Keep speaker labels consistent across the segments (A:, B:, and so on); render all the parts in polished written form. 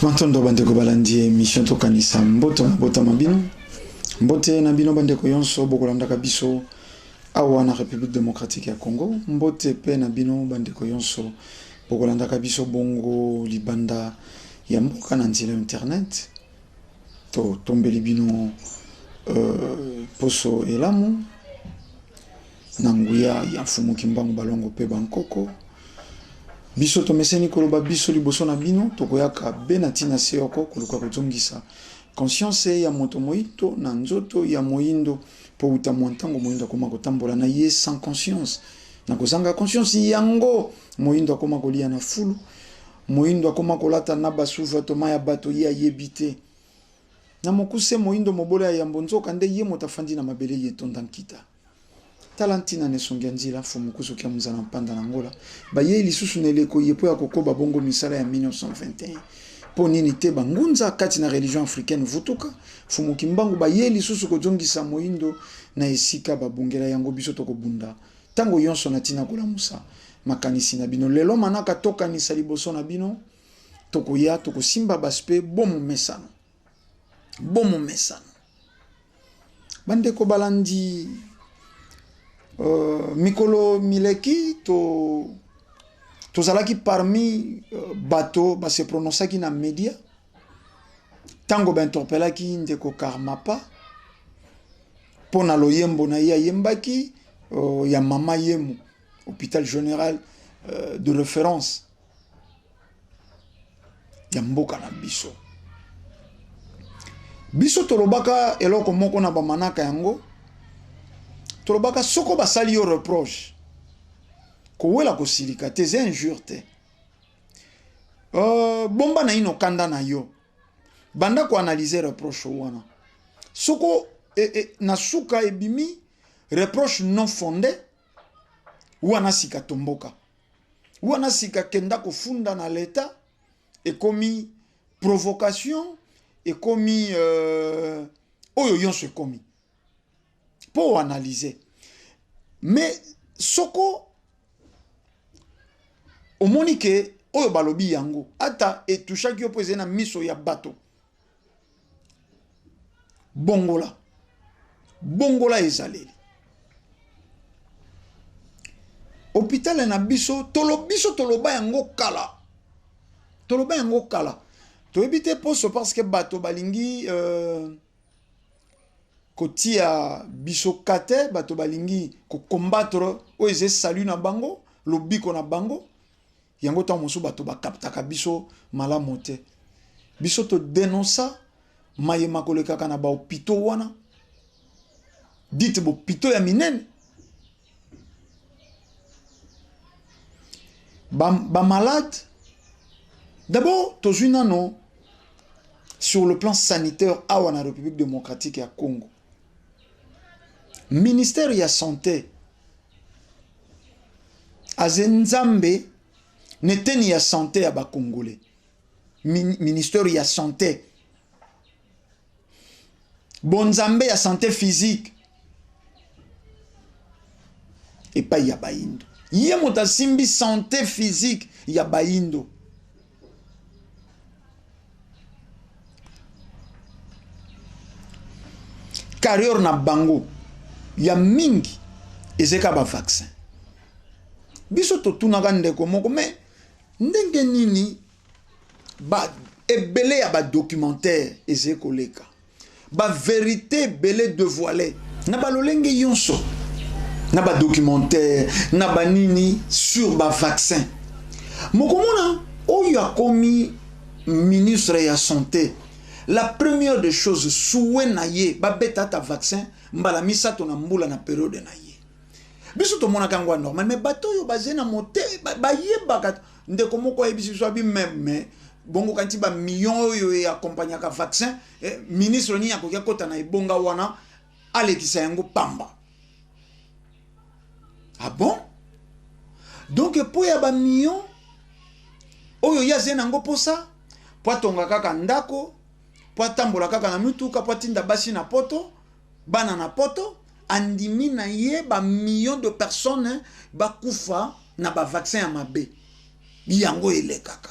A: Matondo bandeko balandi emission tokanisa mboto mabotama bino mbote na bino bandeko yonso bokolandaka biso awa na République démocratique ya Congo mbote pe na bino bandeko yonso bokolandaka biso bongo libanda ya mboka na nzela internet totombeli bino euh, poso elamu na nguya ya Mfumu Kimbangu Balongo pe bankoko. Biso tomeseni koloba biso liboso na bino tokoyaka be na ntina se yoko koluka kozongisa conscience ya moto moito na nzoto ya moindo mpo uta mwa ntango moindo akoma kotambola na ye sans conscience na kozanga conscience yango moindo akoma kolia na fulu moindo akoma kolata na basous-vêtements ya bato ye ayebi te Na mokuse, moindo mobola ya yambo nzoka nde ye moto afandi na mabele ye etonda nkita. Tala ntina na esongi ya nzila, Mfumu Kusu kia Muzala Mpanda na Angola, bayei lisusu na eleko iye mpo ya kokoba bongo misala ya 1921. Mpo nini te ba ngunza kati na religion africaine vutuka, Mfumu Kimbangu bayei lisusu kozongisa moindo na esika babungela yango biso tokobunda tango yonso na tina kolamusa makanisi na bino lelo manaka tokanisa liboso na bino tokoya tokosimba baspe bo momesano bo momesano bandeko balandi uh, mikolo mileki to tozalaki parmi uh, bato base prononçaki na media ntango bainterpelaki ndeko karmapa mpo na loyembo na ye ayembaki uh, ya mama yemo hôpital général uh, de référence ya mboka na biso. Biso tolobaka eloko moko na bamanaka yango, tolobaka soko basali yo reproche, kowela kosilika te, eza injure te. Uh, bomba naino kanda na yo, banda koanalyse reproche wana. Soko e, e, na suka ebimi reproche non fondé, wana sika tomboka. Wana sika kenda kofunda na l'etat ekomi provocation ekomi euh, oyo yonso ekomi mpo oanalyse mais soko omoni ke oyo balobi yango ata etushaki yo mpo ezali na miso ya bato Bongola. Bongola ezaleli. Hôpital na biso, tolo biso toloba yango kala. Toloba yango kala. Toyebi te poso parce que bato balingi euh, kotia biso kate, bato balingi ko combattre oyo eza salut na bango, lobiko na bango. Yango tango mosusu bato ba captaka biso malamo te. Biso to denonça maye makolekaka na ba hopitaux wana, dite bopitaux ya minene. Ba, ba malade, d'abord tozwi nano sur le plan sanitaire awa na République démocratique ya Congo. Ministère ya santé aze nzambe neteni ya sante ya ba congolais ministère ya sante bonzambe ya sante physique epai ya bayindo ye moto asimbi sante physique ya bayindo carrière na bango ya mingi ezeka ba vaccin biso totunaka ndeko moko me ndenge nini ba ebele ya ba documentaire ezali koleka ba verite ebele devoile na balolenge yonso na ba documentaire na banini sur ba vaccin mokomona oyo akomi ministre ya santé la première des choses souhait na ye babeta ata vaccin mbala misato na mbula na periode na ye biso tomonaka yango anormal mais bato oyo bazali na mote bayebaka ndeko moko ayebisi biso abi meme bongo kanti ba million oyo e accompagnaka vaccin eh, ministre nini akoki akota na ebonga wana alekisa yango pamba ah bon donc mpo ya ba million oyo ye azali nango mposa mpo atonga kaka ndako mpo atambola kaka na mituka mpo atinda basi na poto bana na poto andimi na ye ba millions de personnes bakufa na ba vaccin ya mabe yango elekaka.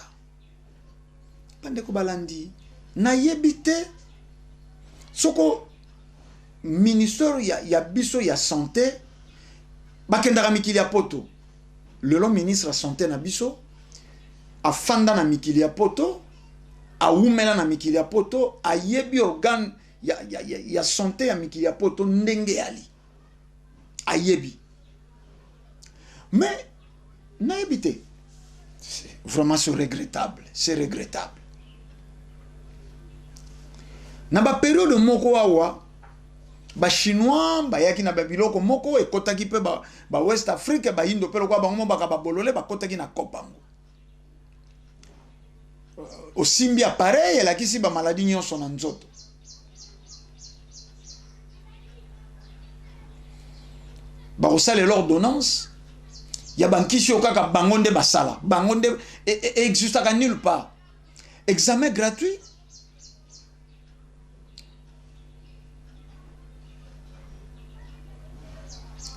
A: Bandeko balandi, nayebi te soko ministère ya biso ya santé bakendaka mikili ya poto. Lelo ministre ya santé na biso afanda na mikili ya poto, awumela na mikili ya poto, ayebi organe ya santé ya mikili ya poto ndenge ali ayebi. Mais nayebi te, vraiment c'est regrettable, c'est regrettable. Na ba période moko awa ba chinois bayaki na ba biloko moko ekotaki pe ba West Afrique, ba Indo pe lokwa bango mobaka ba bolole bakotaki na kopango. Osimbi appareil elakisi ba maladie nyonso na nzoto. Bakosalela ordonnance ya bankisi oyo kaka bango nde basala, bango nde existaka nulle part. Examen gratuit.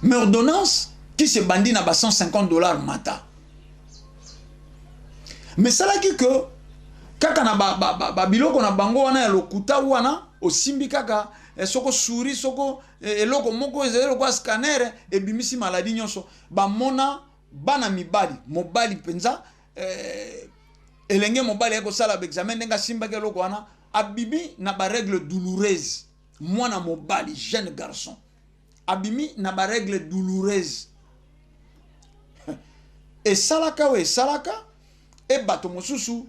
A: Mais ordonnance qui se bandit na ba 150 $ mata. Mais salaki que kaka na ba biloko na bango wana ya lokuta wana osimbi kaka, soko souris, soko, eloko moko ezali lokola scanner ebimisi maladie nyonso. Bamona bana mibali, mobali mpenza, elenge mobali ayaki kosala ba examen ndenge asimbaki eloko wana, abimi na ba règle douloureuse. Mwana mobali, jeune garçon, abimi na ba règle douloureuse. Esalaka oyo esalaka, e bato mosusu,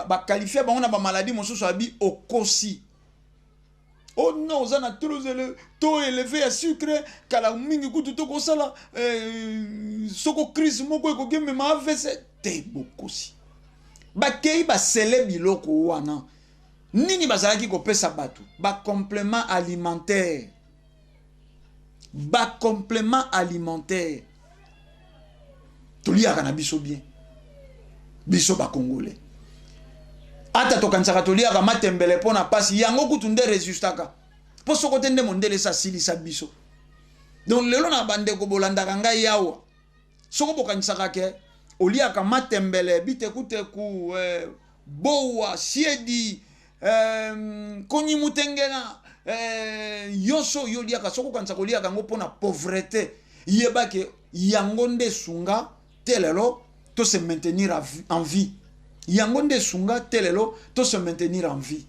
A: ba qualifier bango na ba maladie mosusu, abi okosi. Oh non, oza na trop taux élevé ya sucre, kala mingi kutu tokosala, soko crise moko ekoki mema AVC te, bokosi. Bakei basele biloko wana. Nini bazalaki kopesa bato? Ba complément alimentaire. Ba complément alimentaire. Toliaka na biso bien. Biso ba Congolais. Ata tokanisaka toliaka matembele mpo na pasi, yango kutu nde résistaka. Mpo soko te nde mondele esa asilisa biso. Donc lelo na bandeko bolandaka ngai awa. Soko bokanisaka ke oliaka matembele, bitekuteku, bowa, siedi, konyi mutengela, nyonso yo oliaka, soko okanisaka oliaka yango mpo na pauvreté, yeba ke yango nde esunga te lelo to se maintenir en vie. Yango nde esunga te lelo to se maintenir en vie.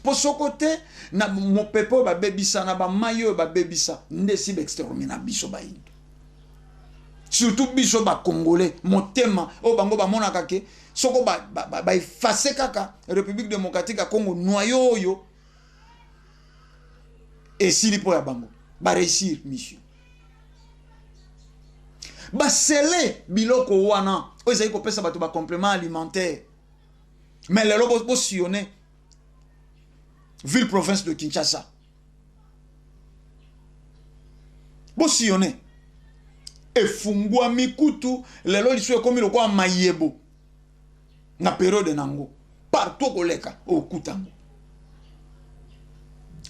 A: Po soko te na mopepe oyo babebisa, na ba mai oyo babebisa, nde esi ba extermina biso bayindo. Surtout biso ba Congolais, motema oyo bango bamonaka ke soko ba effacer kaka République démocratique ya Congo, noyau oyo esili po ya bango, ba réussir mission. Basele biloko wana oyo ezali kopesa bato ba complément alimentaire. Mais lelo bo sillonner ville province de Kinshasa. Bo sillonner. Efungwami kutu lelo liso ekomi lokola mayebo na période nango partout koleka okutango.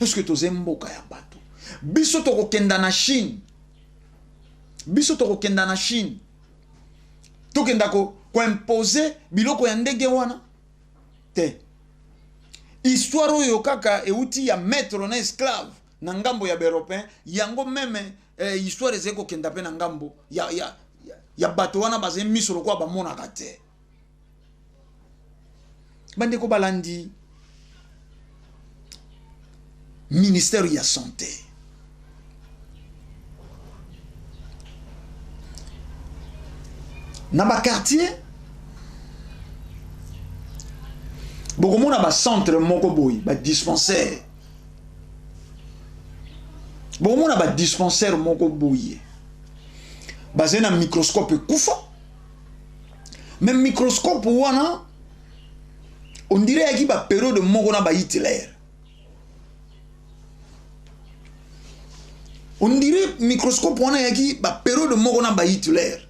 A: Est-ce que toze mboka ya bato? Biso tokokenda na Chine. Biso tokokenda na Chine. Tokenda ko imposer biloko ya ndenge wana te. Histoire oyo kaka euti ya maître na esclave na ngambo ya Européen, yango même histoire ezali kokenda pe na ngambo ya bato wana bazali miso lokola bamonaka te. Bandeko balandi ministère ya santé. Na ba quartier bokomona ba centre moko boye, ba dispensaire. Bokomona ba dispensaire moko boye. Bazali na microscope ekufa. Mais microscope wana on dirait yaki ba période moko na ba Hitler. On dirait microscope wana yaki ba période moko na ba Hitler.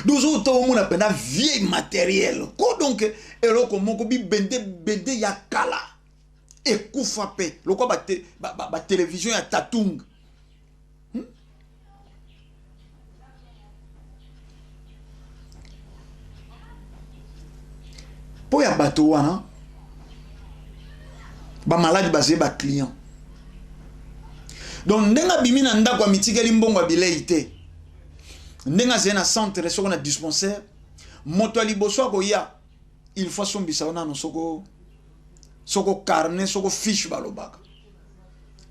A: Dozo to mona pena vieil matériel. Ko donc eloko moko bi bende bende ya kala. Ekufa pe lokwa ba te, ba, ba, ba télévision ya Tatung. Mpo ya bato wana bamaladi bazali baclient. Donc ndenge abimi na ndako amitikeli mbongo ya bilei te, ndenge azali na centre soko na dispensaire, moto ya liboso akoya, il faut asombisa yo nano soko soko carnet, soko fiche. Balobaka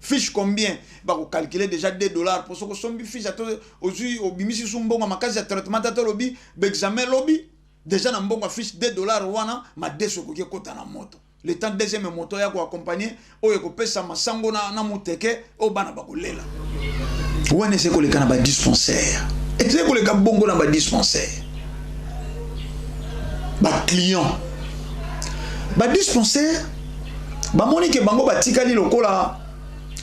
A: fiche combien? Bakocalcule déjà 2 $, mpo soko osombi fiche, ata ozwi, obimisi su mbongo ya makasi ya traitement, ata olobi baexamen lobi, déjà na mbongo ya fiche 2 $ wana, madeso ekoki ekota na moto. Le temps deuxième moto ya koaccompagne oyo ekopesa masango na moteke oyo bana bakolela wana. Eza koleka na badispensaire, eza koleka bongo na badispensaire. Baclient badispensaire bamoni ke bango batikali lokola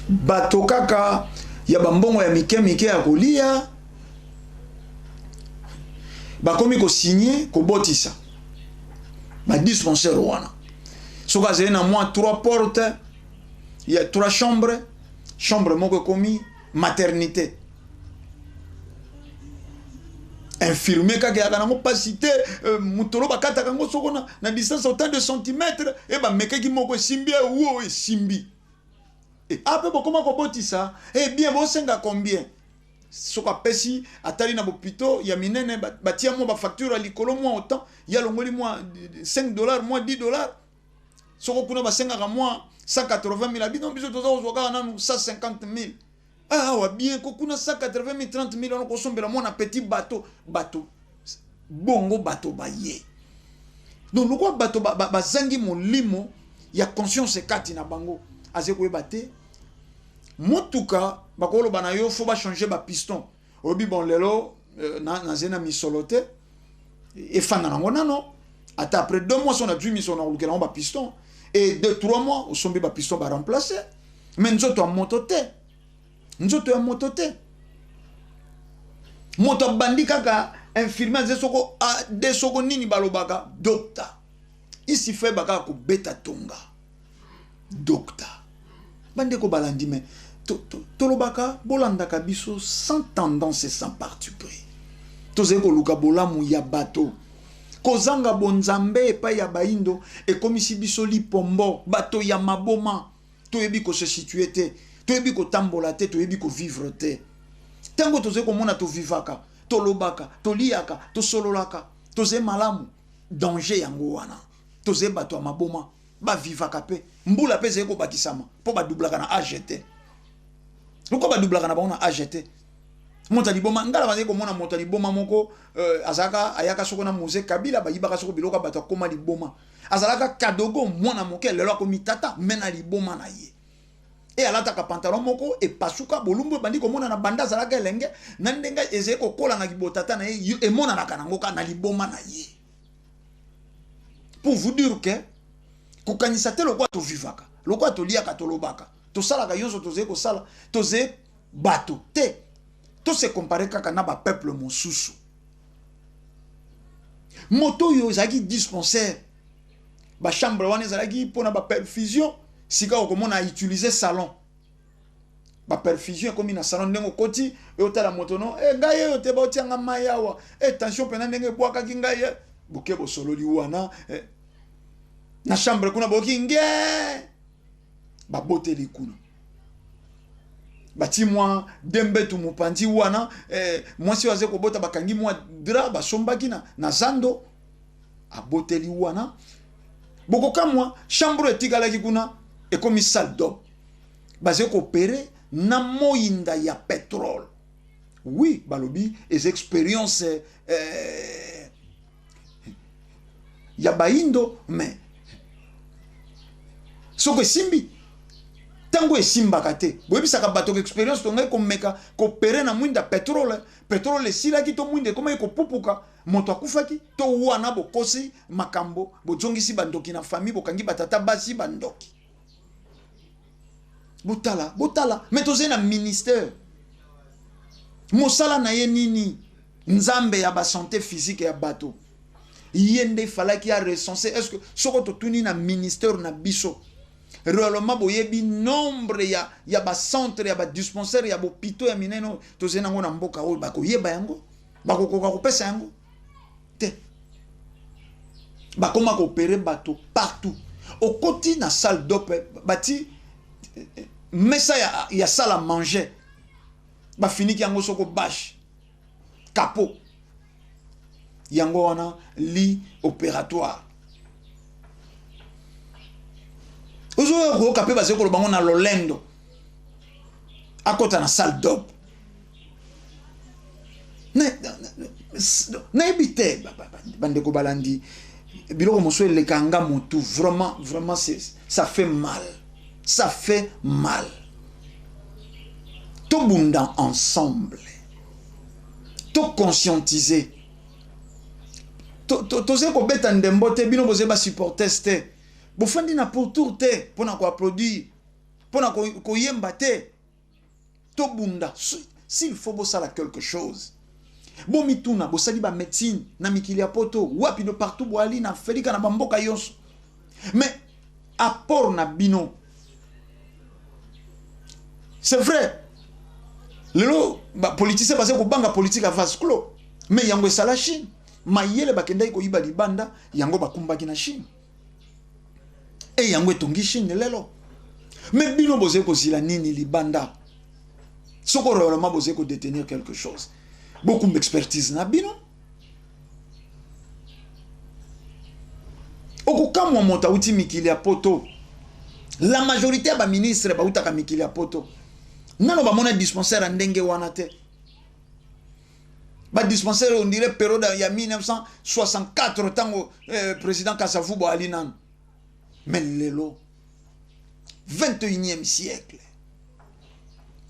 A: bato kaka ya bambongo ya mike mike ya kolia. Bakomi kosigne kobotisa badispensaire wana. Soki azali na mwa trois porte ya trois chambre, chambre moko ekomi maternité. Infirmier kaka eyaka nango mpasi te, motolo bakataka yango soko na distance autant de centimètre e bamekaki moko esimbi, wo esimbi. E ape bokoma kobotisa. E bien, bosenga combien? Soki apesi, atali na bopito ya minene, batia mwa bafacture ya likolo mwa autant, ye alongoli mwa 5 $, mwa 10 $. Soko kuna basengaka mwa 180 000, abino biso toza kozwa kaka nanu 150 000 awa. Bien, ko kuna 180 000, 30 000 wana kosombela mwana petit bateau. Bato bongo, bato baye. Donc lokola bato bazangi molimo ya conscience kati na bango, aze koyeba te. Motuka, bakoloba na yo faut bachange bapiston, olobi bon, lelo naze na misolo te, efanda nango nano ata après 2 mois. So nazwi misolo, na kolukela yango bapiston. Et 2, 3 mois, osombi bapiston, baremplace. Mais nzoto ya moto te, nzoto ya moto te. Moto abandi kaka infirmier, aze soko ade soko nini balobaka docteur isi fe kaka kobeta tonga docteur. Bandeko balandi, me tolobaka, bolandaka biso sans tendance et sans parti pris. Tozali koluka bolamu ya bato. Kozanga bonzambe epai ya bayindo ekomisi biso lipombo, bato ya maboma. Toyebi kose situer te, toyebi kotambola te, toyebi kovivre te. Ntango tozali komona tovivaka, tolobaka, toliaka, tosololaka, tozali malamu, danger yango wana. Tozali bato ya maboma. Bavivaka mpe mbula mpe ezali kobakisama, mpo badublaka na age te. Lokola badublaka na bango na age te, moto ya liboma ngala bazali komona moto ya liboma moko azalaka, ayaka soko na Mzee Kabila, bayibaka soko biloko ya bato, akóma liboma. Azalaka kadogo, mwana moke, lelo akomi tata, me na liboma na ye. E alataka pantalon moko epasuka, bolumbu ebandi komona na banda azalaka elenge na ndenge ezali kokola na botata na ye, emonanaka nango kaka na liboma na ye. Pour vous dire que kokanisa te lokola tovivaka, lokola toliaka, tolobaka, tosalaka nyonso tozali kosala, tozali bato te. Tose compare kaka na bapeuple mosusu. Moto oyo ezalaki dispensaire, bachambre wana ezalaki mpona baperfusion. Sika okomona autilize salon, baperfusion ekomi na salon. Ndenge okoti, otala moto no e, ngai oyo te, baotianga mai awa e, tension mpena ndenge ebwakaki ngai e. Boke bosololi wana e. Na chambre kuna boyoki nge baboteli kuna, bati mwa dembetu mopanzi wana mwasi oyo aza kobota, bakangi mwa drap basombaki na zando, aboteli wana. Bokokamwa, chambre etikalaki kuna ekomi salle d'op, baza koopérer na moyinda ya pétrole. Oui, balobi eza expérience ya bayindo. Mais soko esimbi, ntango esimbaka te, boyebisaka bato ka expérience tongai komeka koopérer na mwinda pétrole, pétrole esilaki to mwinda ekomaki kopupuka, moto akufaki. To wana bokosi makambo, bozongisi bandoki na famille, bokangi batata basi bandoki. Botala, botala. Me tozali na ministère, mosala na ye nini? Nzambe ya basanté physique ya bato, ye nde efalaki arecense. Est ce que soko totuni na ministère na biso réellement, boyebi nombre ya bacentre, ya badispensaire, ya bopito ya minene oyo tozali nango na mboka oyo? Bakoyeba yango? Bakokoka kopesa yango te. Bakoma koopere bato partout. Okoti na salle d'op, bati mesa ya salle à manger, bafiniki yango soko bâche capot, yango wana lit opératoire. Ozoya koyoka mpe bazali koloba ngo na lolendo, akota na salle d'op. Nayebi te, bandeko balandi, biloko mosusu eleka nga motu. Vraiment, vraiment, ça fait mal, ça fait mal. Tobunda ensemble, toconscientiser. Tozali kobeta ndembo te, bino bozali basupporters te, bofandi na pourtour te mpona koapplaudir, mpona koyemba te. Tobunda. S'il faut bosala quelque chose, bomituna: bosali bamédecine na mikili ya poto wapi, de partout boali na Afrika, na bamboka nyonso, mais apport na bino? C'est vrai, lelo bapoliticien bazali kobanga politique ya vase clos, mais yango esala Chine. Mayele bakendaki koyiba libanda, yango bakumbaki na Chine e yango etongi Chine lelo. Mais bino bozali kozila nini libanda? Soko réellement bozali kodétenir quelque chose, bokumba expertise na bino. Okokamwa, moto awuti mikili ya poto, la majorité ya baministre bautaka mikili ya poto, nano bamona dispensaire ya ndenge wana te. Badispensaire on dirait période ya 1964, ntango président Kasavubu ali nano. Mais lelo, 21e siècle,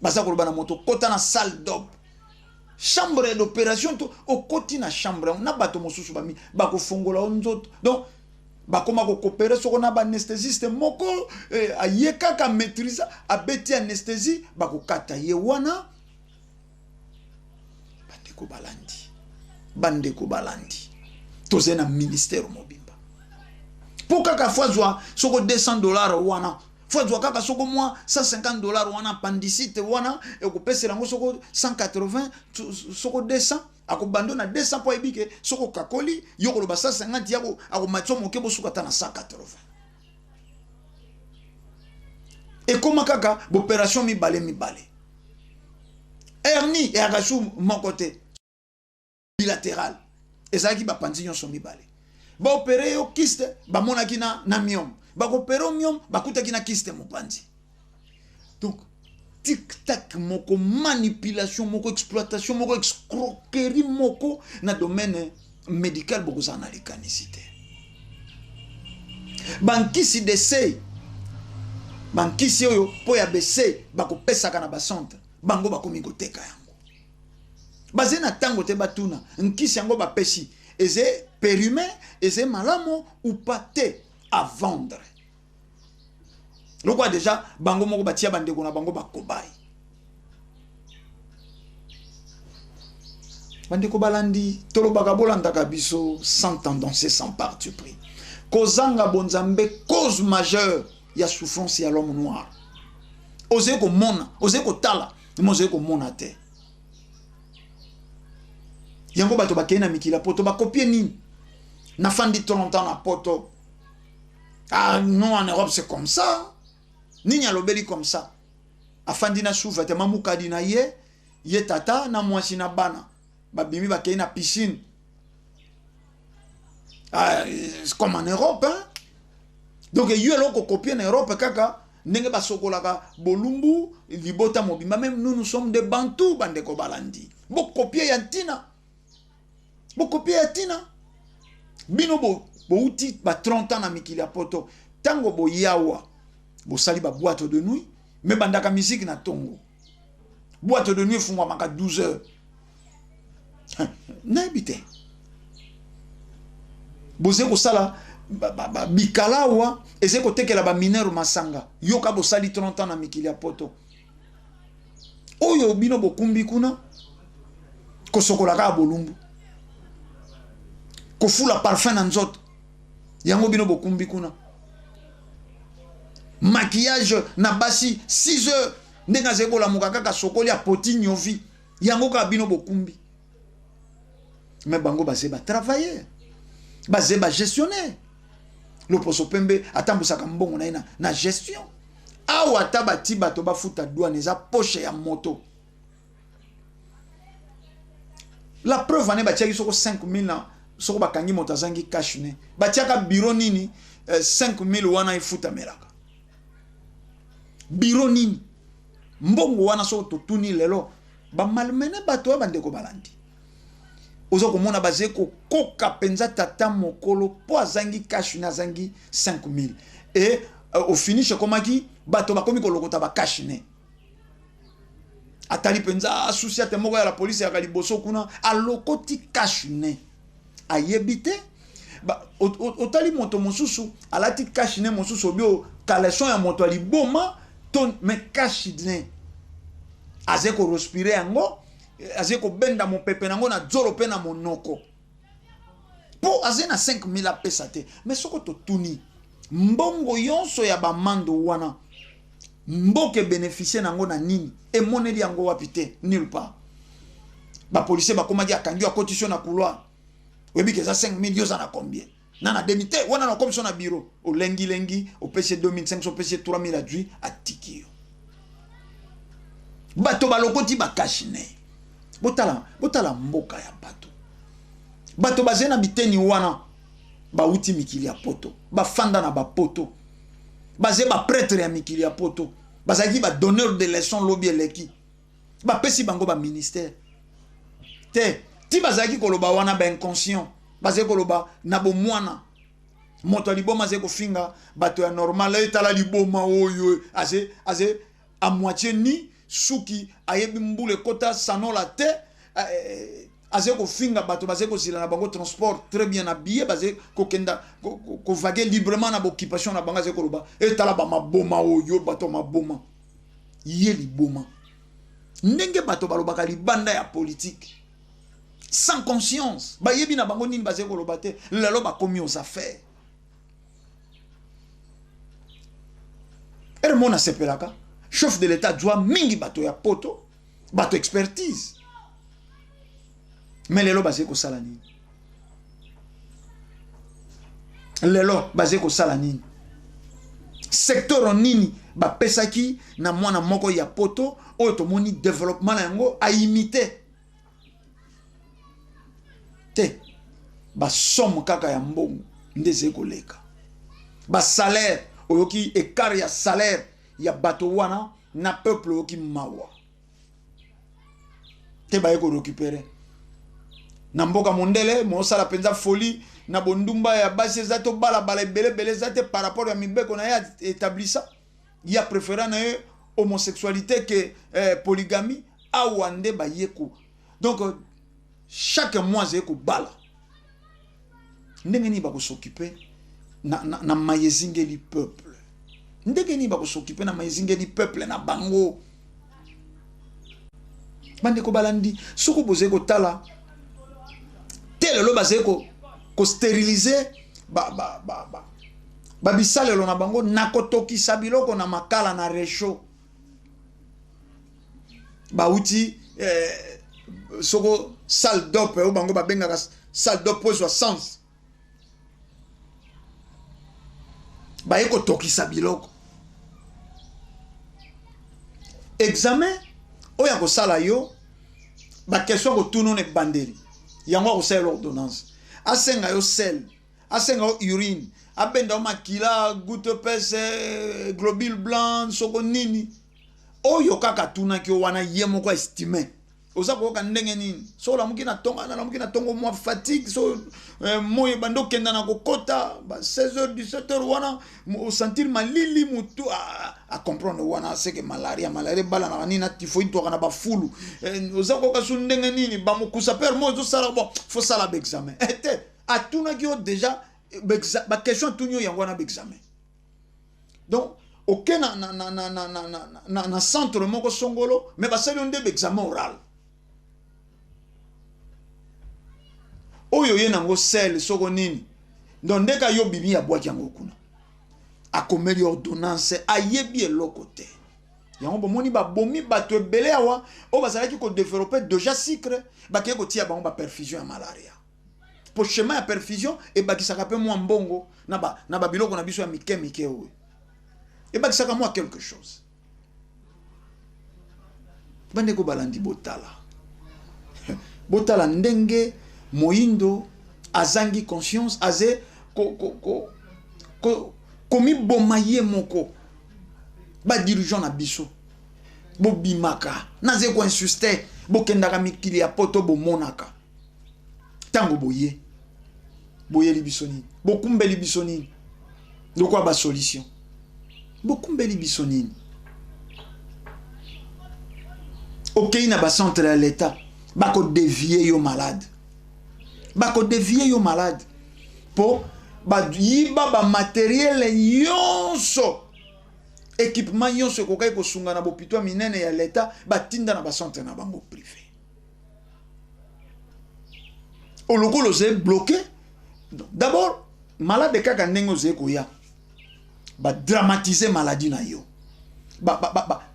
A: baza koloba na moto: kota na salle d'op, chambre d'opération. To okoti na chambre na bato mosusu bami bakofongola yo nzoto. Donc bakoma kokopere soko na baanesthésiste moko, aye kaka maîtrise, abeti anesthésie, bakokata ye wana. Bandeko balandi, bandeko balandi, tozali na ministère mobimba mpo kaka fo azwa soko 200 $ wana, fo azwa kaka soko mwa 150 $ wana. Appendicite wana ekopesela yango soko 180, soko 200, akobando na 200 mpo ayebi ke soko okakoli yo koloba 150 ya akomatisa moke, bosuka ata na 180. Ekóma kaka boopération mibale mibale. Hernie eyaka su moko te, bilatéral ezalaki, bapanzi nyonso mibale. Baopere yo kyste, bamonaki na myome, bakopere yo myome, bakutaki na kyste mopanzi. Donc tic tac moko, manipulation moko, exploitation moko, escroquerie moko na domaine médical, bokozala na likanisi te. Bankisi dese, bankisi oyo mpo ya bese bakopesaka na bacentre, bango bakomi koteka yango. Bazali na ntango te batuna nkisi yango bapesi eza périmé, eza malamu ou pas te, à vendre. Lokola déjà bango moko batia bandeko na bango bakobai. Bandeko balandi, tolobaka, bolandaka biso sans tendance, sans parti pris. Kozanga bonzambe, cause majeure ya souffrance ya l'homme noir. Ozali komona, ozali kotala, mais ozali komona te. Yango bato bakei na mikili ya poto, bakopie nini? Nafandi 30 ans na poto. Ah non, en Europe c'est comme ça. Nini alobeli comme ça? Afandi na sous-vêtement mukadi na ye, ye tata na mwasi na bana, babimi, bakei na piscine. Ah, comme en Europe, hein? Donc yo eloko kopie na Europe, kaka ndenge basokolaka bolumbu libota mobimba. Même nous, nous sommes des Bantu. Bandeko balandi, bokopie ya ntina, bokopie ya ntina. Bino bouti ba 30 ans na mikili ya poto, ntango boyawa bosali baboîte de nuit, mais bandaka musique na ntongo, boîte de nuit efungwamaka 12 heures. Nayebi te, bozali kosala bikala awa, ezali kotekela baminere masanga. Yoka, bosali 30 ans na mikili ya poto, oyo bino bokumbi kuna, kosokola kaka bolumbu, kofula parfum na nzoto, yango bino bokumbi kuna. Maquillage na basi, 6 heures ndenge azali kolamuka kaka, sokoli, apoti nyovi, yango kaka bino bokumbi. Mais bango baze batravailler. Baze ba gestionnaire. Loposo pembe atambusaka mbongo na ye na gestion. Awa ata bati bato bafuta douane eza poche ya moto. La preuve ane batiaki soko 5000 na soko bakangi moto azangi cash ne. Batiaka bureau nini 5000 wana efutamelaka. Bureau nini? Mbongo wana soko totuni lelo ba malmener bato ya bandeko balandi. Oza komona baze kokoka penza tata mokolo po azangi cash ne azangi 5000 et au finish ekomaki bato bakomi kolokota ba cash ne. Atali penza asusi ate moko ya la police ya liboso kuna alokoti cash ne. Ayebi te otali moto mosusu alati cash ne mosusu obio caleçon ya moto aliboma to mais cash ne. Aze ko respirer yango, aze ko benda mopepe nango na zolo pe na monoko. Po aze na 5000 apesa te. Mais soko totuni mbongo yonso ya ba mando wana mboke bénéficier nango na nini? Emoneli yango wapi te? Nulle part. Ba policier bakomaki akangi yo akotisi yo na couloir. Oyebi ke eza 5000 yo oza na combien? Na na demi te wana na komisi yo na bureau. Olengi lengi, opesi 2500, opesi 3000 adui atiki yo. Bato balokoti ba cash-ne. Botala, botala mboka ya bato. Bato bazali na biteni wana bauti mikili ya poto, bafanda na ba poto. Bazali ba prêtre ya mikili ya poto. Bazalaki ba donneur de leçons lobi eleki. Bapesi bango ba ministère. Te, ti bazalaki koloba wana ba inconscient, bazali koloba na bomwana. Moto ya liboma azali kofinga bato ya normal, etala liboma oyo aze aze à moitié ni suki ayebi mbula ekota sanola te, azali kofinga bato bazali kozila na bango transport très bien habillé, bazali kokenda kovaguer librement na occupation na bango, azali koloba etala ba maboma oyo bato maboma ye liboma. Ndenge bato balobaka libanda ya politique sans conscience, bayebi na bango nini bazali koloba te, lelo bakomi aux affaires. Ere mona sepelaka chef de l'état doit mingi bato ya poto, bato expertise. Mais lelo bazali kosala nini? Lelo bazali kosala nini? Secteur nini bapesaki na mwana moko ya poto oyo tomoni développement na yango a imité te? Ba somme kaka ya mbongo nde ezali koleka. Ba salaire, oyoki écart ya salaire ya bato wana na peuple, oyoki mawa te baye ko récupérer. Na mboka mondele mosala penza folie na bondumba ya basi eza to balabala ebele ebele eza te par rapport ya mibeko na ye établissa ya préférant na ye homosexualité que polygamie. Awa nde baye ko donc chaque mois zeye ko bala ndenge nini bako s'occuper na mayezingeli peuple, ndenge nini bako s'occuper na mayezingeli peuple na bango. Bandeko balandi soko bozali kotala te lelo bazali ko stériliser ba bisalelo na bango na kotokisa biloko na makala na réchaud. Bauti soko salle d'op oyo bango babengaka salle d'op po ezwa sens, baye kotokisa biloko. Examen oyo akosala yo ba question kotuna na ebandeli yango akosala ordonnance, asenga yo sel, asenga yo urine, abenda yo makila, goutte épaisse, globule blanc, soko nini oyo kaka tunaki yo wana ye moko estime. Oza koyoka ndenge nini? So olamuki na tongo, nalamuki na tongo mwa fatigue, so moi ebandi okenda na kokota ba 16h 17h wana osentir malili mutu a comprendre wana c'est que malaria, malaria ebalanaka nini na typhoïde twaka na bafulu. Oza koyoka su ndenge nini? Bamokusa père moi ozosala bon, faut sala ba examen te atunaki yo déjà ba question atuni yo yango wana ba examen. Donc ok na centre moko songolo mais basali yo nde ba examen oral oyo ye nango sel soko nini. Donc ndeka yo bimi ya bwaki yango kuna akomeli ordonnance ayebi eloko te. Yango bomoni babomi bato ebele awa oyo bazalaki kodévelopper déjà sucre, bakei kotia bango ba perfusion ya malaria. Mpo schéma ya perfusion ebakisaka mpe mwa mbongo na babiloko na biso ya mike mike oyo ebakisaka mwa quelque chose. Bandeko balandi, botala, botala ndenge moyindo azangi conscience, aze komiboma ye moko. Badirigeant na biso, bobimaka, naze koinsister, bokendaka mikili ya Poto, bomonaka. Ntango boye, boyeli biso nini? Bokumbeli biso nini lokola basolution? Bokumbeli biso nini? Okei na bacentre ya leta, bakodévier yo malade, bakodévier yo malade mpo bayiba bamatériel nyonso, équipement nyonso ekokaki kosunga na bopito ya minene ya leta, batinda na bacentre na bango privé. Olokola ozali bloqué d'abord malade, kaka ndenge ozali koya, badramatiser maladie na yo,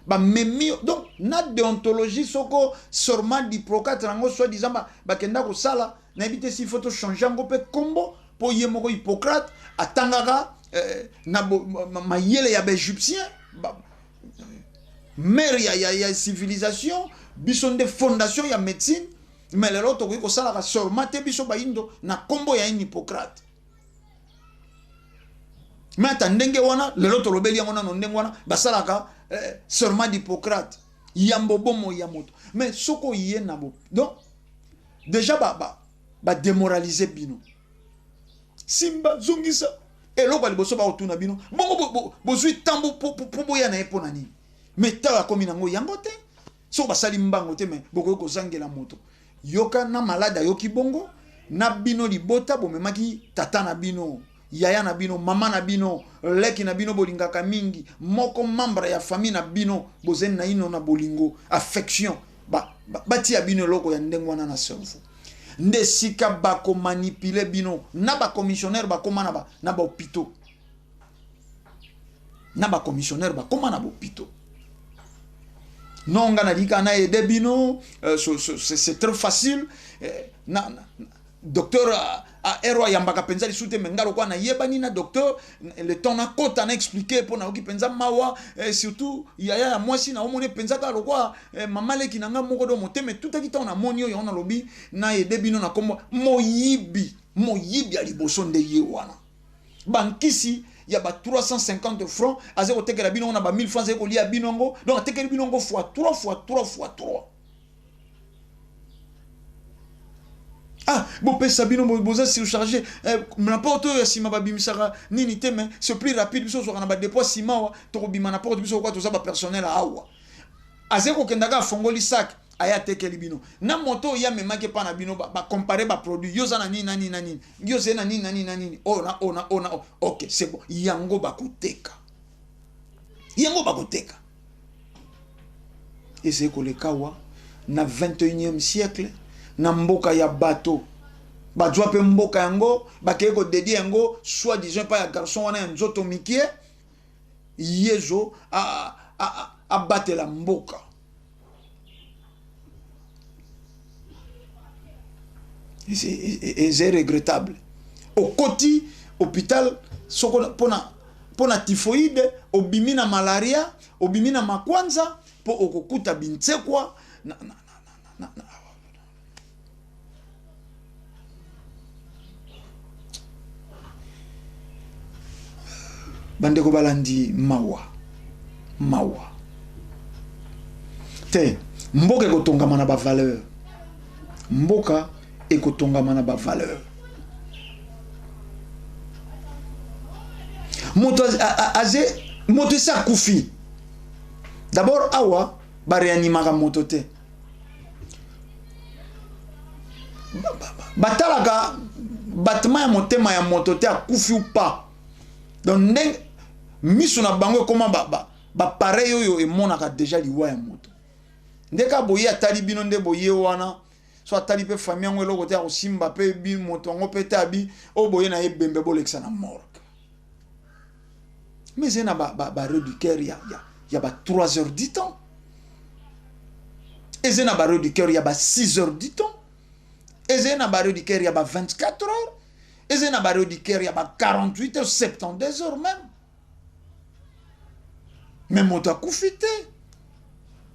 A: bamemi yo. Donc na déontologie, soko serment d'Hippocrate yango soi-disant bakenda kosala, nayebi te s'il faut tochange yango mpe kombo, mpo ye moko Hippocrate atangaka na mayele ya baégyptien, mère ya civilisation. Biso nde fondation ya médecine, mais lelo tokoki kosalaka serment te, biso bayindo, na nkombo ya un Hippocrate. Mais ata ndenge wana, lelo tolobeli yango nano ndenge wana basalaka serment d'Hippocrate yambo bomoi ya moto. Mais soki oye na bo, donc déjà badémoraliser ba bino. Simba zongisa eloko ya liboso, bakotuna bino bongo bozwi ntambo mpo boya na ye mpo na nini? Mais ntango akomi nango yango te, soki basali mbango te, mais bokoki kozangela moto. Yoka na malade ayoki bongo na bino libota, bomemaki tata na bino, yaya na bino, mama na bino, leki na bino bolingaka mingi, moko membre ya famille na bino, bozali na ino na bolingo, affection, batia ba bino eloko ya ndenge wana na cerveau. Nde esika bakomanipuler bino na bacommissionnaire bakóma na bahôpitaux, na bacommissionnaire bakóma na bahôpitaux. Non, nga nalingi kaka na aider bino, c'est très facile. Na docteur ero ayambaka mpenza lisusu te, mais nga lokola nayebani na docteur, le temps nakota na expliquer mpo nayoki mpenza mawa, surtout yaya ya mwasi, naomoni mpenza kaka lokola mama leki na nga moko. Do motema etutaki ntango namoni oyo, yango nalobi na aider bino na kombo moyibi. Moyibi ya liboso nde ye wana. Bankisi ya ba 350 francs aza kotekela bino na ba 1000 francs, azali kolia bino yango. Donc atekeli bino yango fois 3 fois 3 fois 3. Ah, bopesa bino, boza surchargé na porte oyo ya nsima, babimisaka nini te, mais c'est plus rapide. Biso ozwaka na badépôt nsima awa, tokobima na porte. Biso kokwa toza bapersonnel awa. Azali kokendaka, afongoli sac, aya atekeli bino na moto oyo amemaki epa na bino. Bacomparer baproduit, yo oza na nini na nini na nini, yo ozali na nini na nini na nini, oyo na oyo na oyo na oyo. Ok, c'est bon, yango bakoteka, yango bakoteka. Ezali koleka awa na 21e siècle, na mboka ya bato bazwa mpe mboka yango, bakei kodédier yango soi-disant epai ya garçon wana ya nzoto mike yezo abatela mboka. Eza regrettable. Okoti hôpital soko mpona typhoïde, obimi na malaria, obimi na makwanza, mpo okokuta bintsekwa na. Bandeko balandi, mawa, mawa te. Mboka ekotongama na bavaleur, mboka ekotongama na bavaleur. Moto aze, moto esi akufi d'abord. Awa baréanimaka moto te, batalaka battement ya motema ya moto te, akufi ou pas. Donc ndenge miso na bango ekóma bapareil oyo emonaka déjà liwa ya moto, nde kaka boye atali bino nde boye wana. So atali mpe famille yango, eloko te ya kosimba mpe moto yango mpe te, abi oyo boye na ye bembe, bolekisa na morgue. Mais eza na baarrêt du cœur ya ba 3 heures du temps, eza na baarrêt du cœur ya ba 6 heures du temps. Ezali na ba reliquaire ya ba 24 heures, ezali na ba reliquaire ya ba 48 heures, 72 heures même. Mais moto akufi te,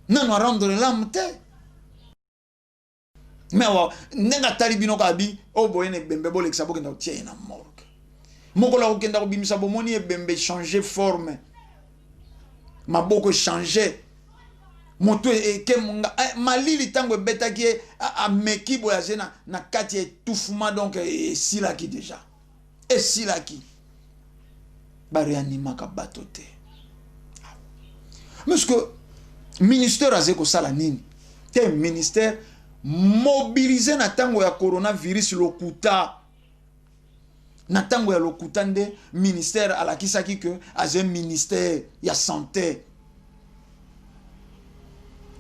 A: nano a rendre l'âme te. Mais awa ndenge atali bino kaka bi oyo boye na ebembe bolekisa bokenda kotia ye na morgue. Mokolo akokenda kobimisa bomoni ebembe changer forme, maboko changer, moto ekemunga malili ntango ebetaki ye ameki boye aze na kati ya étouffement, donc esilaki déjà, esilaki. Bareanimaka bato te. Mais ce que ministère aze kosala nini te? Ministère mobilisé na ntango ya coronavirus, lokuta. Na ntango ya lokuta nde ministère alakisaki ke aze ministère ya santé.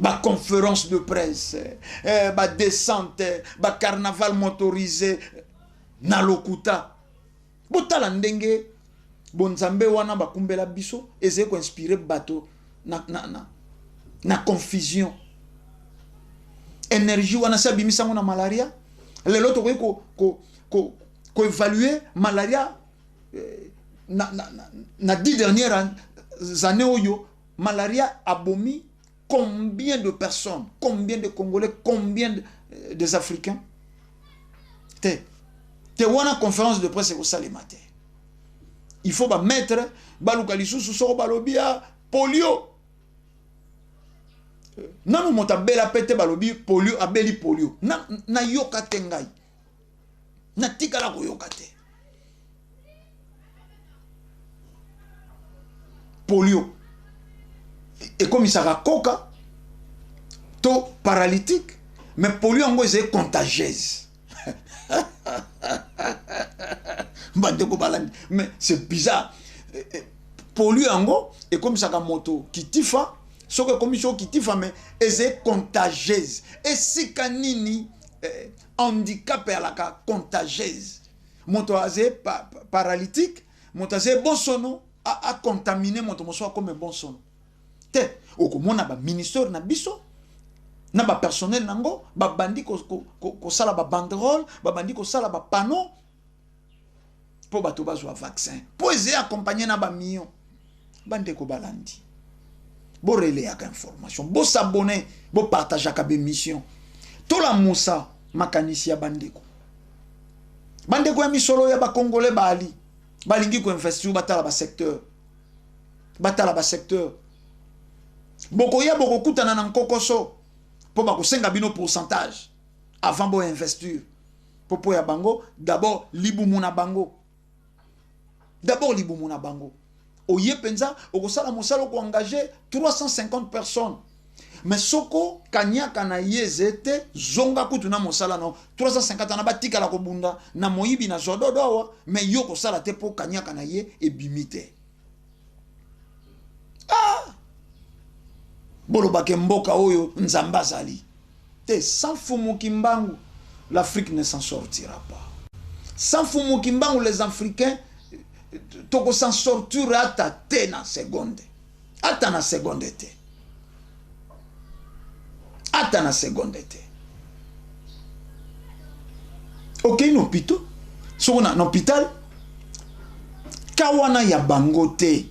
A: Ba conférence de presse, ba descente, ba carnaval motorisé na lokuta. Botala ndenge bonzambe wana bakumbela biso ezali koinspire bato na confusion. Énergie wana si abimisango na malaria. Lelo tokoki koévaluer malaria na 10 dernières années oyo malaria abomi combien de personnes, combien de Congolais, combien des Africains. Te wana conférence de presse ekosalema te. Il faut bamettre baluka lisusu soko balobi ya polio. Nanu moto abela pe te, balobi polio, abeli polio. Nayoka te, ngai natikala koyoka te. Polio ekomisaka koka to paralytique, mais polio yango ezali contagieuse. Bandeko balandi, mais c'est bizarre. Polio yango ekomisaka moto kitifa, soki ekomi soki kitifa, mais ezali contagieuse. Esika nini handicap eyalaka contagieuse? Moto azali paralytique, moto azali bonsono, acontamine moto mosusu akome bonsono te. Okomona baministère na biso na bapersonnel nango babandi kosala babanderole, babandi kosala bapano mpo bato bazwa vaccin, mpo ezali accompagné na bamillion. Bandeko balandi, boreleyaka information, bosabone, bopartageaka bémission. Tolamusa makanisi ya bandeko. Bandeko ya misolo ya bakongole baali balingi koinvestir, batala basecteur, batala basecteur. Bokoya bokokutana na nkokoso mpo bakosenga bino pourcentage avant boinvestir, mpo ya bango d'abord libumu na bango, d'abord libumu na bango. Oye mpenza okosala mosala, okoengage 350 personnes, mais soko kanyaka na ye eze te, zonga kutu na mosala na 350 na batikala kobunda na moyibi na zododo awa, mais yo kosala te mpo kanyaka na ye ebimi te. Ah! Bolobake mboka oyo Nzambe azali te. Sans Fumu Kimbangu, l'Afrique ne s'en sortira pas. Sans Fumu Kimbangu, les Africains toko s'en sortir ata te na seconde, ata na seconde te, ata na seconde te. Okei na hôpital, soko na hôpital ka wana ya bango te,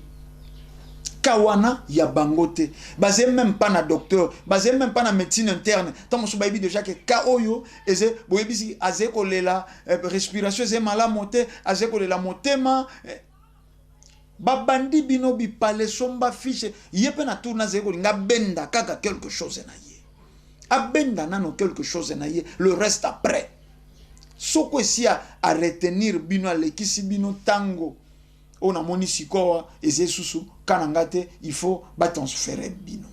A: ka wana ya bango te. Bazali même pas na docteur, bazali même pas na médecine interne. Ntango mosusu bayebi déjà ke ka oyo eze boyebisi azali kolela, respiration eze malamu te, azali kolela motema, babandi bino bipale, somba fiche. Ye mpe na tour nazali kolinga abenda kaka quelque chose na ye, abenda nano quelque chose na ye, le reste après. Soko esi aretenir bino, alekisi bino ntango oyo namoni sikowa eza lisusu ka na nga te, il faut batransfere bino.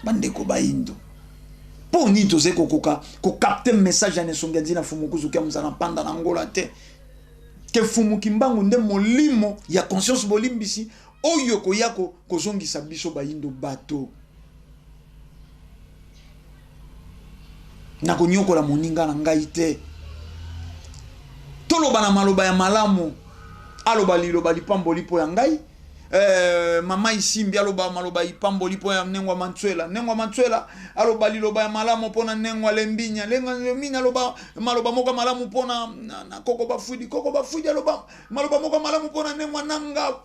A: Bandeko bayindo, mpo nini tozali kokoka kokapte message ya Nesongi ya Nzina Fumu Kuzuki ya Mozala Mpanda na Ngola te, ke Fumu Kimbangu nde molimo ya conscience bolimbisi oyo koya kozongisa biso bayindo bato na konyokola moninga na ngai te? Toloba na maloba ya malamu, aloba liloba lipamboli mpo ya ngai. Mama Isimbi aloba maloba ipamboli mpo ya Nengwa Mantswela. Nengwa Mantswela aloba liloba ya malamu mpo na Nengwa Lembinya. Nengwa Lembinya aloba maloba moko malamu mpo na, na, na Koko Bafuidi. Koko Bafuidi aloba maloba moko malamu mpo na Nengwa Nanga.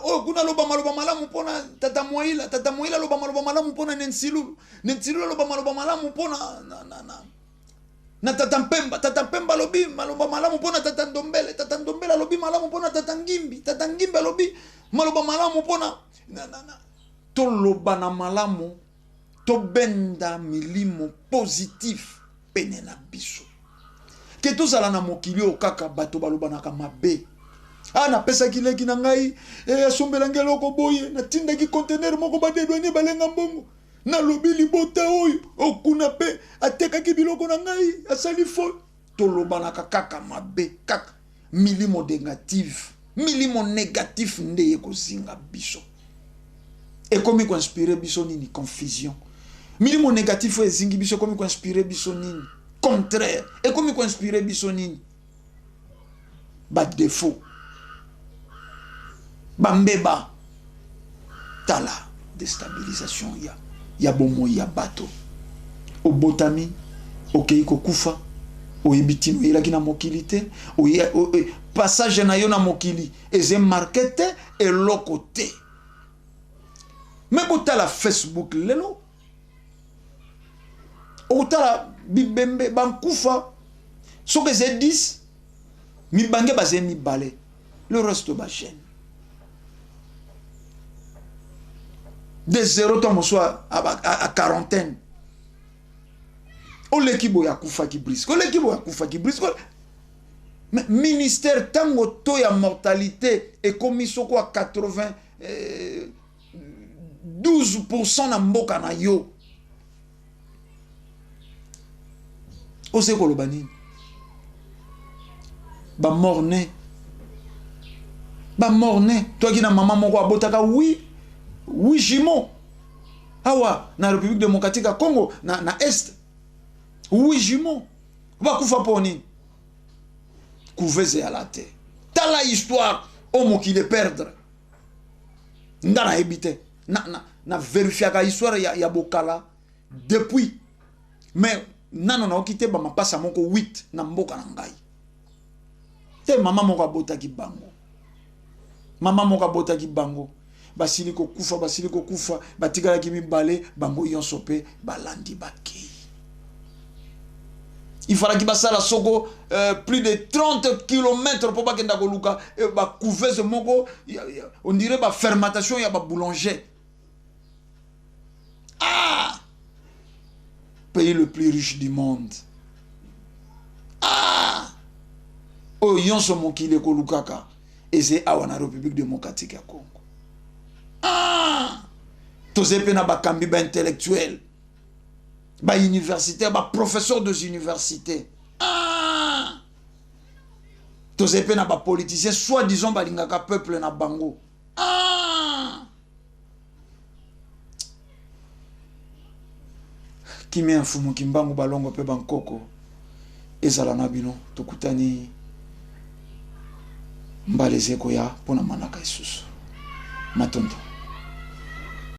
A: Oyo kuna aloba maloba malamu mpo na Tata Moila. Tata Moila aloba maloba malamu mpo na Nensilulu. Nensilulu aloba maloba malamu mpo na, na, na, na na Tata Mpemba. Tata Mpemba alobi maloba malamu mpo na Tata Ndombele. Tata Ndombele alobi malamu mpo na Tata Ngimbi. Tata Ngimbi alobi maloba malamu mpo na, na, na, na. Toloba na malamu, tobenda milimo positif pene na biso. Ke tozala na mokili oyo kaka bato balobanaka mabe. Ah, napesaki leki na ngai, asombela ngai eloko boye, natindaki conteneur moko ba dédouaner balenga mbongo. Nalobi libota oyo okuna pe atekaki biloko na ngai, asali fo. Tolobanaka kaka mabe, kaka milimo négative, milimo négatif nde ye kozinga biso. Ekomi koinspire biso nini? Confusion. Milimo négatif oyo ezingi biso ekomi koinspire biso nini? Contraire. Ekomi koinspire biso nini? Ba défaut. Ba mbeba. Tala déstabilisation ya ya bomoi ya bato. Obotami, okei kokufa, oyebi tino oyelaki na mokili te, passage na yo na mokili eze marqué te, eloko te. Me botala Facebook lelo, okotala bibembe bankufa soki eze 10 mibange baze mibale, le reste ba jeune. De 0 to mosusu a quarantaine. Oleki boye akufaki brisque, oleki boye akufaki brisque. Mais ministère tango taux ya mortalité ekomi soko a 80, 12% na mboka na yo. Ose koloba nini? Ba mort-né. Ba mort-né. Toi qui na maman moko abotaka oui, oui jumeau. Awa na République démocratique ya Congo na, na Est. Oui jumeau. Bakufa po nini? Couveuse ya la te. Tala histoire o mokili perdre. Nga na yebi te. Na, na, na vérifiaka histoire ya, ya Bokala depuis. Mais nano naoki te ba mapasa moko 8 na mboka na ngai. Te mama moko abotaki bango. Mama moko abotaki bango. Basili kokufa, basili kokufa, batikalaki mibale, bango yonso pe balandi bakei. Il fallait basala soko plus de 30 kilomètres po bakenda koluka, ba couveuse moko, ya, ya, on dirait ba fermentation ya ba boulanger. Ah! Pays le plus riche du monde. Ah! Oyo yonso mokili ekolukaka eze awa na République démocratique ya Congo. Ah! Toze pe na bakambi ba intellectuel, ba universitaire, ba professeur des universités. Ah! Toze pe na ba politiciens soi-disant balingaka peuple na bango. Ah! Kimia ya Mfumu Kimbangu balongo pe bankoko ezala na bino. Tokutani mbala eze koya mpona manaka isusu. Matondo.